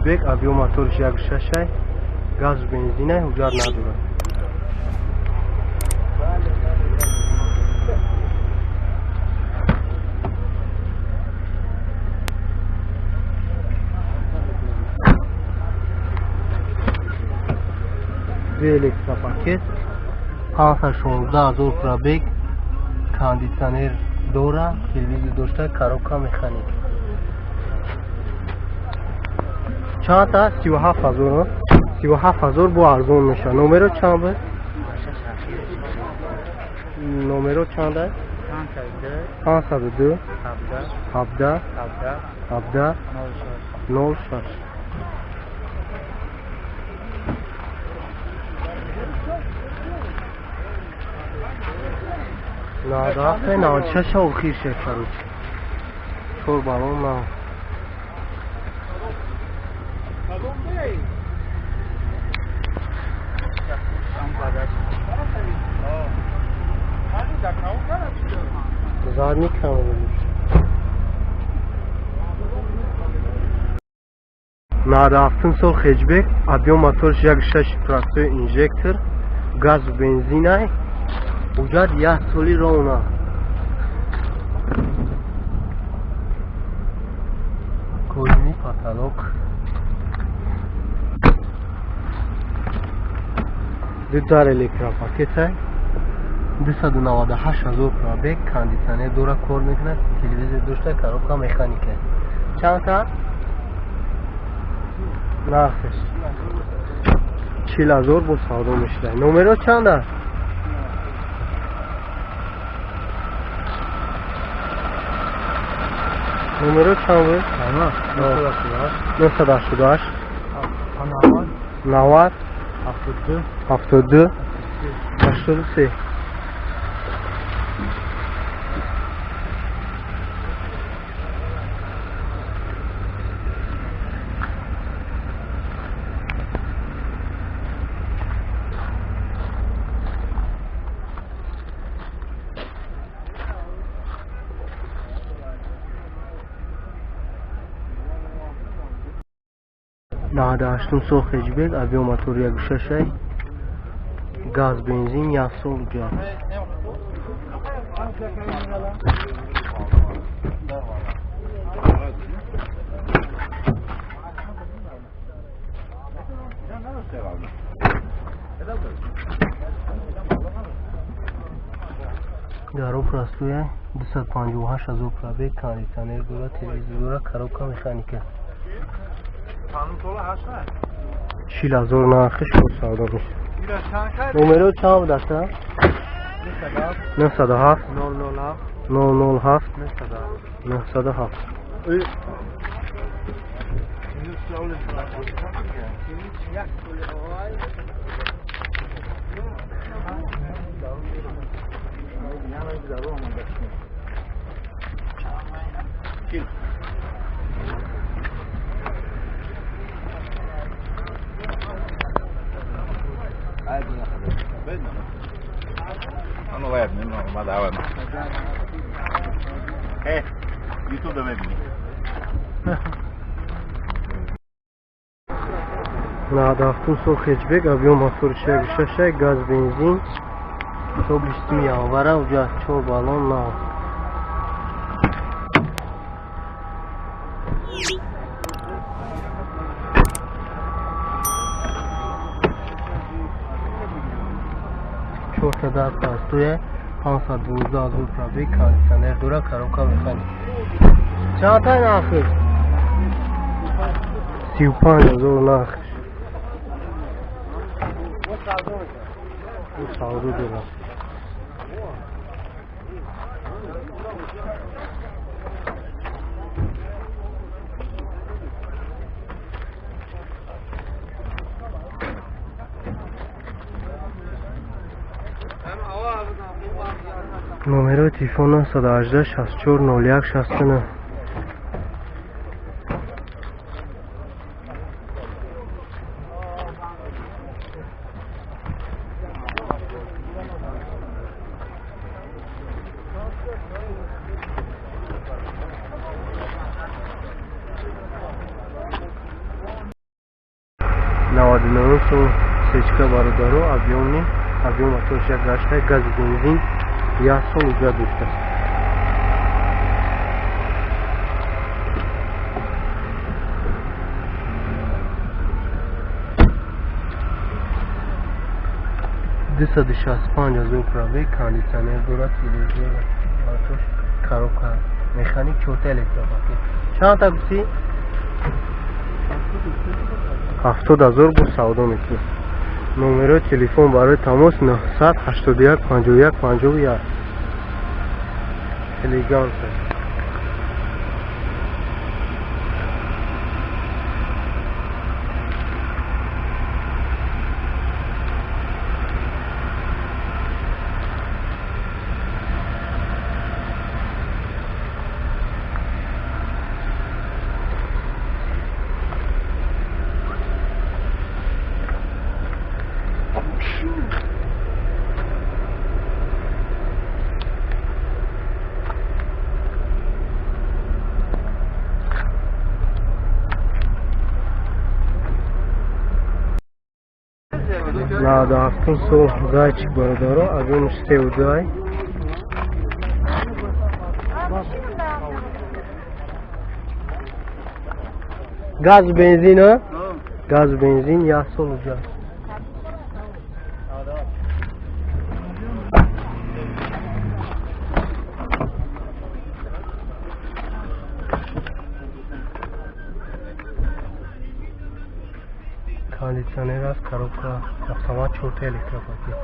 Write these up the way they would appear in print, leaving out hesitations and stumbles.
хеҷбек, объём моториш 1,6, газу бензинай, ҳуҷҷат надорад. Ду электропакет, 516 000 пробег, кондитсионер дора, телевизор дошта, коробка механик. Чанд та? 37 000. 37 000 бо арзон меша. Номеро чанд буд? Номеро чанд аст? 502 17 17 06. 97, 96 охир шед, короче. Чор баллон нав. Задний камера. 97 сол хеҷбек, объём моториш 1,6, простой инжектор, газу бензинай, ҳуҷҷат як соли ровно. Кожаный потолок. Ду дар электропакетай. 298 000 пробег, кондитсионер дора, кор мекунад, телевизор дошта, коробка механика. Чанд та? Нархش 40 000 бо савдо мешуда. Номеро чанд аст? Номеро чанд буд? 988 90 72 83. 98-ум сол хеҷбек, объём мотор 1,6, газ бензин, як сол ҳуҷҷат. Даро простой, 258 000 пробег, кондитсионер дора, телевизор дора, коробка механика. 40 000 нархиш бо савдо мешавад. Номеро чанд буд ака? 907 007 907. Ютуб мебинӣ. 97-ум сол хеҷбек, объём мотори 1,6, газ бензин, то 20 январа, уҷа чор баллон нав. Чорта дар простой, 512 000 пробег, кондитсионер дора, коробка механик. Чанд та нархиш? 35 000 нархиш. Савдо дорад. Номерои телефон 918 64 01 69. 99 сол сечка бародаро, объёмни, объём моторш як гашта, гази бензин, як сол уҷа доштааст. 265 ҳазор пробег, кондитсионер дорад, телевизор, мотор, коробка, механик, чорта электропакет. Чанд та гуфтӣ? 70 ҳазор бо савдо мекунӣ. Номерои телефон барои тамос 981 51 51. Элеганса. 97 сол зайчик бародаро, объёмш 32. Газ бензин, а? Газ бензин, як сол уҷа. Кондитсионер аст, коробка, автомат, чорта электропакет.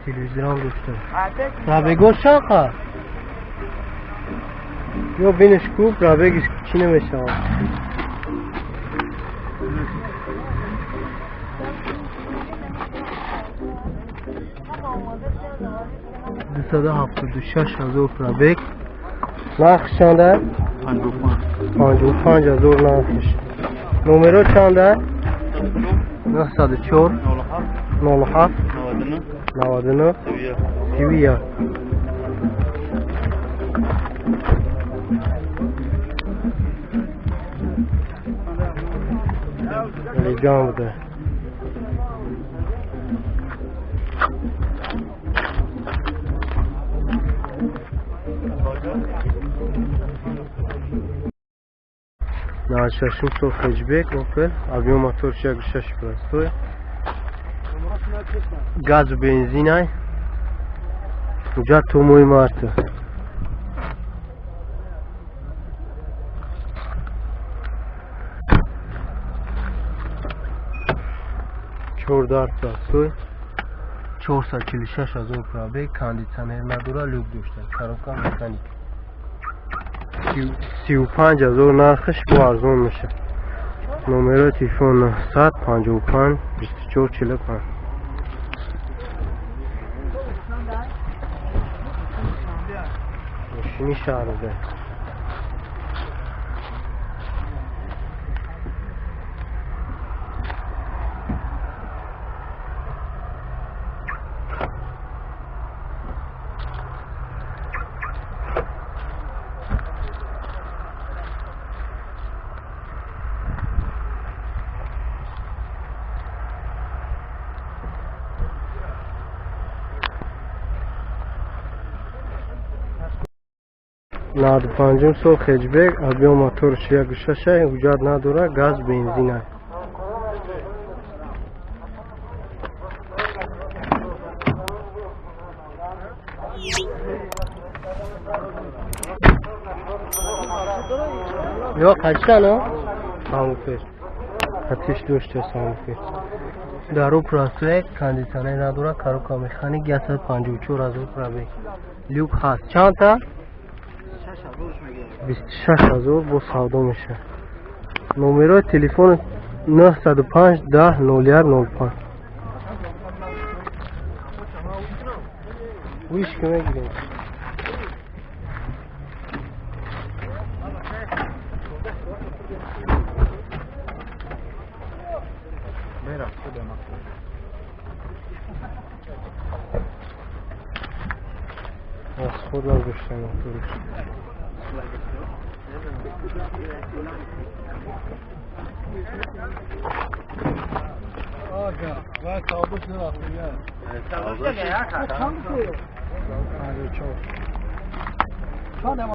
Телевизорам дошта. Пробегош чанд? Ё бинеш ку, пробегиш чӣ намешавад? 276 ҳазор пробег. Нархш чанда? 55 ҳазор нархш. Номеро чанда? 904 07 99 31. Элеган буда. 96 сол хэтчбек Opel, объём моторш 1.6 простой. Газу бензинай. Уҷа то моҳи марта. 14 простой. 446 ҳазор пробег, кондитсионер надора, люк дошта, коробка механик. 35 ҳазор нархш бо арзон мешавад. Номерои телефон 955 24 45. Мошини шаҳрда. 95 сол хэтчбек, объём моторш 1.6, ҳуҷҷат надора, газ бензин. Ё қачтано? Самуфер. Атиш дошта самуфер. Дару простой, кондитсионер надора, коробка механик, 154 ҳазор пробег. Люк ҳаст. Чанд та? 26 ҳазор бо савдо мешавад. Номерои телефон 905 10 01 05. Вишки мегирем. Аз худ нагуштам моториш. Вай савдош нарафтига. Савдош Чанд? 54. Чанд?